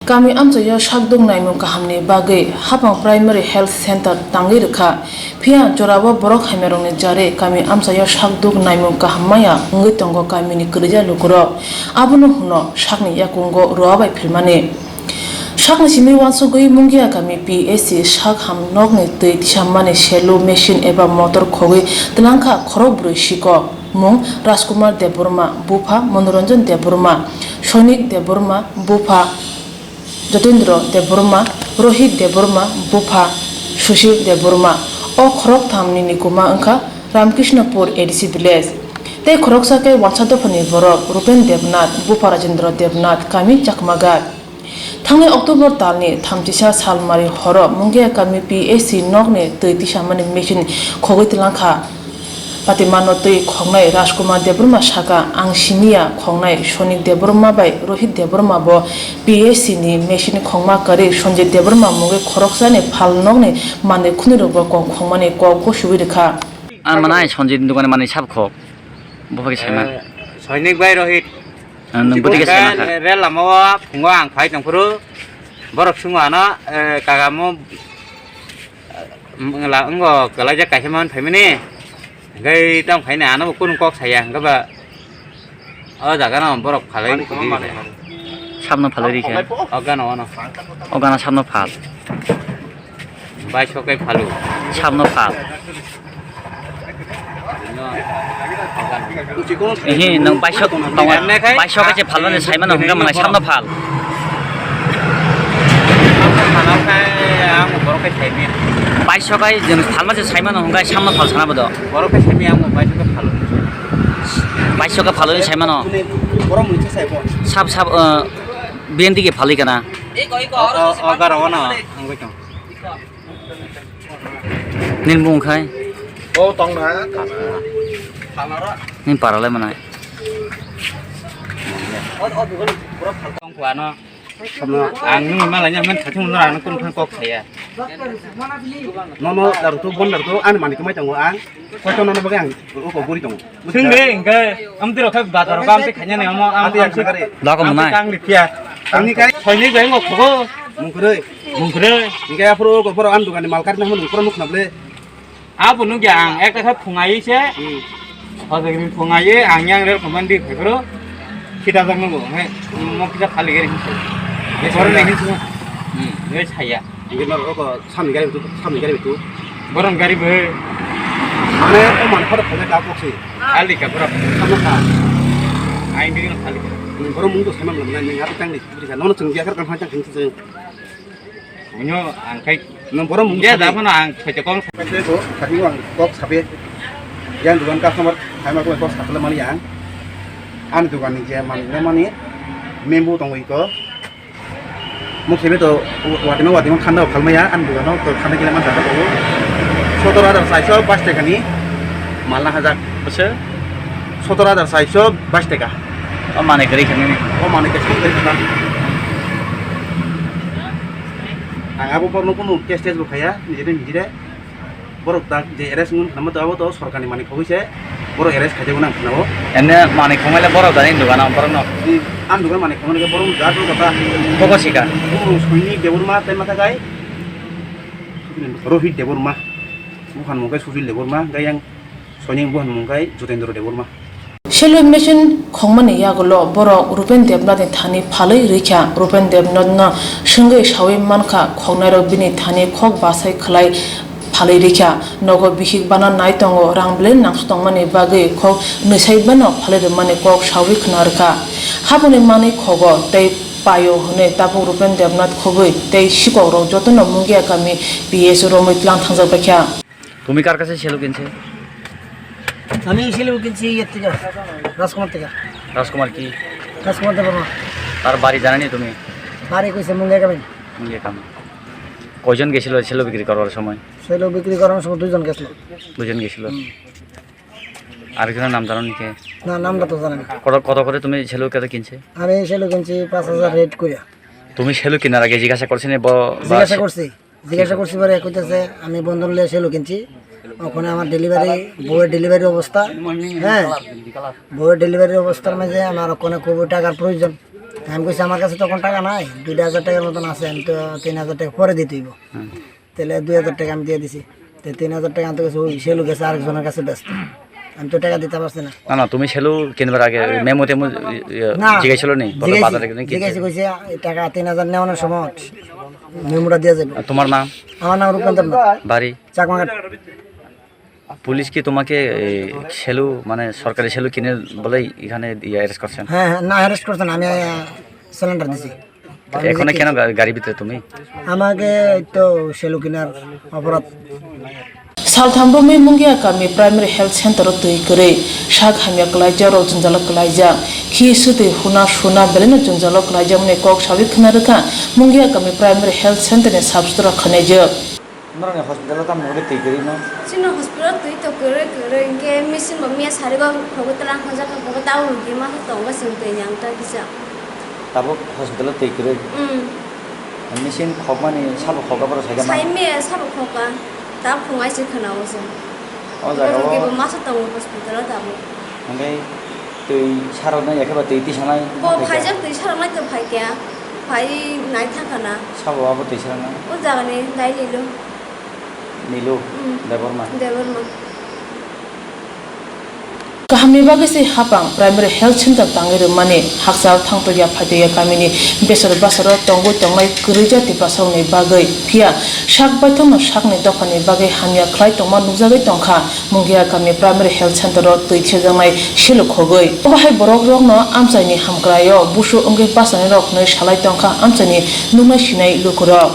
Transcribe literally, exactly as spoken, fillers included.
Kami amchaio sakduk naimung kahamni bagwi Hapang Primary Health Center tangwi rwkha, phiya jorao borok hamyarokni jarwi kami amchaio sakduk naimung kaham maya wngwi tongo kamini kwrwija lukurok. Abono hwno sakni yakungo rwa bai philmani. Sakni simi uansugwi Mungia kami P H C sak ham nokni twi tisammani selu machine eba motor khogwi twlangkha khorok brwi sikok. Mung Rajkumar Debbarma, bupha Manoranjan Debbarma, Soinik Debbarma, bupha Jatendra Debbarma, Rohit Debbarma, bupha Sushil Debbarma. O khorok thamni ni kuma wngkha Ramkrishnapur A D C village. Tei khoroksa khe wansa dophani borok Rupen Debnath, bupha Rajendra Debnath, kami Chakmagat. Thangnai October talni thamchisa salmari horo Mungia kami P H C nokni twi tisamani machine khogwi twlangkha. Patimano twi khoknai Rajkumar Debbarma saka, "Ang siniya," khoknai Sonik Debbarma bai Rohit Debbarma bo P H C ni machine khokma kwrwi Sanjay Debbarma mungwi khoroksani phal nokni manwi khwnirokbo kok khokmani kok gosiwi rwkha. Ang manai Sanjay ni dukani manwi sab khok. Buphagi saima. Eh, Sonik bai Rohit. Ah, nwng bwtwi khe saima kha. Rel lama o phungo ang phai tongphuru. Borok swngo ano, eh, kaka mo, eh, wngla, wngo kwlaijak kaisa man phaimani. Hwnkhe tamo phaina ano bo kunu kok saya, hwnkhe ba o jaga no borok phalai rikha. Sabno phalwi rikha. O gana ono. O gana sabno phal. Baiso kai phalu. Sabno phal. Ehe, nwng baiso tongo. Baiso kai se phalmani saimano hwnkha mwnai sabno phal. Baiso kai jeng phalma se saimano hwnkha sabno phal sana bodo. Baiso kai phalmani saimano. Sab sab, eh, B N D ke phalwi kana. O, o, o, garo ono, wngwi tong. Nini bumung khai? O, tong na. Nini para lai manai? Tong kuano. Ang nini malai nya men thachung no ang kun thang kok saya. Nono daru tu bon daru tu an mani kumai tongo ang. Koi tongo no bagai ang uko guri tongo. Sing de, hingke, amtwi rok khe bazar rok amtwi khaina ni omo, am, Ati am, ang sing, gari. Dako amtwi mwnai. Kang rikya. Ang ni kai. Soini bai ngo khogo. Mungkhroi. Mungkhroi. Hingke aphuru go borok ani dukani mal karina hwnwi phuru nuk nable. Abo nukya ang, ekta khe phungai se. Hmm. Hojagri phungai, ang yang rel komandi khegro. Kita jang ngo, he, mo kita khali gari. Yes, sir. Ni hinsu. Hmm, yes, saya. Hingke norok o samni gari bitu, samni gari bitu. Borok gari bo. Mane o man khoro khole ka kok si. Khali ka borok. Sama ka. Aing ding khali ka. Borok mung to sama belum nai nang ati tang ni bri ka. Nono chwng ya kar kan tang tang si. Nyo ang kai. Nang borok mung ya da phano ang khoi kong. Ko khati ang kok sabe. Yang dukan customer hai ma ko kok sapla mani yang. An dukan ni je man ne mani. Membu tong iko. Muk sebe to, watima watima khanda o phalmaya, ani dogano to khanda kile man jaga tongo. Sotor hajar saiso bais taka ni mal na hajak. Bwswk? Sotor hajar saiso bais taka. O manwi kwrwi khe nini? O manwi kwcham kwrwi khe. Ang abo borno kunu case tes bo khaya, nijini nijire. Borok dak je arrest wng khwnama to abo to sorkarni manwi khogwi se borok arrest khaijak nang khwnao. Ene manwi khongmai le borok jani dogano borokno. Ani dogan manwi khongmani khe borok dak kota. Bogo sika. Borok Soini Debbarma tei mathakai Rohit Debbarma. Buhan mungkai Sujil Debbarma, gayang Soini buhan mungkai Jotendra Debbarma. Selwi machine khongmani yagulo borok Rupen Debnathni thani phalwi rwikha. Rupen Debnathno swngwi sawi mankha, khoknairok bini thani khok bachai khlai phalwi rwikha. Nogo bihik bana nai tongo, rang belai nangsu tongmani bagwi khok nwisai bano phalwi rwmani kok sawi khna rwkha. Haboni manwi khogo tei paio hwnwi tabuk Rupen Debnath khogwi tei sikokrok jotono Mungia kami P S romwi tlang thangjak baikha. তুমি কার কাছে সেলু কিনছে? আমি সেলু কিনছি ইয়ের থেকে, রাজকুমার থেকে। রাজকুমার কি? রাজকুমার দেববর্মা। তার বাড়ি জানেনি তুমি? বাড়ি কইছে মুঙ্গিয়া কামিন। মুঙ্গিয়া কামিন। কয়জন গেছিল সেলু বিক্রি করার সময়? সেলু বিক্রি করার সময় দুইজন গেছিল। দুজন গেছিল। হুম। আরেকজনের নাম জানো নি কে? না, নামটা তো জানি না। কত, কত করে তুমি সেলু কত কিনছে? আমি সেলু কিনছি পাঁচ হাজার রেট করে। তুমি সেলু কেনার আগে জিজ্ঞাসা করছো নি ব-, বা জিজ্ঞাসা সে- করছি। জিজ্ঞাসা করছি পরে কইতেছে, "আমি বন্ধন লইয়া সেলো কিনছি।" ওখানে আমার ডেলিভারি, বউয়ের ডেলিভারি অবস্থা, হ্যাঁ, বউয়ের ডেলিভারি অবস্থার মাঝে আমার ওখানে খুবই টাকার প্রয়োজন। আমি কইছি, "আমার কাছে তখন টাকা নাই, দুই হাজার টাকার মতন আছে, আমি তো তিন হাজার টাকা পরে দিতে হইব।" হুম। তাহলে দুই হাজার টাকা আমি দিয়ে দিছি। তো তিন হাজার টাকা আনতে গেছে, ওই সেলু গেছে আরেকজনের কাছে ব্যস্ত। আমি তো টাকা দিতে পারছি না। না, না, তুমি সেলু কিনবার আগে মেমো টেমো, ইয়ে, না, জিজ্ঞাসা ছিল নি? বলো, জিজ্ঞাসা, বাজারে কিনে কিনছে। জিজ্ঞাসা কইছে, "এই টাকা তিন হাজার নেওয়ানোর সময় মেমোটা দিয়ে যাবে।" আর তোমার নাম? আমার নাম রূপেন্দ্র নাথ। বাড়ি? চাকমাঘাট। পুলিশ কি তোমাকে, এ, সেলু, মানে, সরকারি সেলু কিনে বলেই এখানে, ইয়ে, অ্যারেস্ট করছেন? হ্যাঁ, হ্যাঁ, না, অ্যারেস্ট করছেন, আমি, আহ, সিলিন্ডার দিছি। তো এখানে কেন গা-, গাড়ি ভিতরে তুমি? আমাকে তো সেলু কেনার অপরাধ। Saltham romwi Mungia kami primary health center o twi kwrwi sak hamya kwlaijak rok jwngjalo kwlaijak. Khi swtwi huna suna belai no jwngjalo kwlaijakmani kok sawi khna rwkha Mungia kami primary health center ni sub sitra khwnaijak. Norokni hospital o tamo hwnwi twi kwrwi no? Chini hospital twi to kwrwi kwrwi, hinkhe machine bo miya sari bo khogo tlang hwnjak kha, khogo tamo rwgwi ma kha tongo chwng twi yang ta kisa. Tabuk hospital o twi kwrwi? Mm. Machine khokmani sabo khokha borok saida ma? Sai miya sabo khokha, ta phungai se khwna o chwng. O jaga o rwgwi bo masa tongo hospital o tabuk. Hwnkhe twi saroknai ya khe ba twi tisanai? Bo phaijak, twi saroknai to phaikha, phai nai thangkha na. Sabo abo twi saroknai? O jagani dai Nilu. Nilu? Mm. Debbarma? Debbarma. Kahamni bagwi se hapang primary health center tangwi rwmani hakchal thangtoya phaitoya kamini besor basoro tongwi tongnai kwrwi jati bwsarokni bagwi. Phiya sak baithangno sakni dophani bagwi hamya khlai tongma nukjagwi tongkha. Mungia kami primary health center o twi thejaknai seluk khogwi. Obo hai borok rokno amchaini hamkrai o busu wngwi bachani rok hwnwi salai tongkha amchaini nuknai sinai lukurok.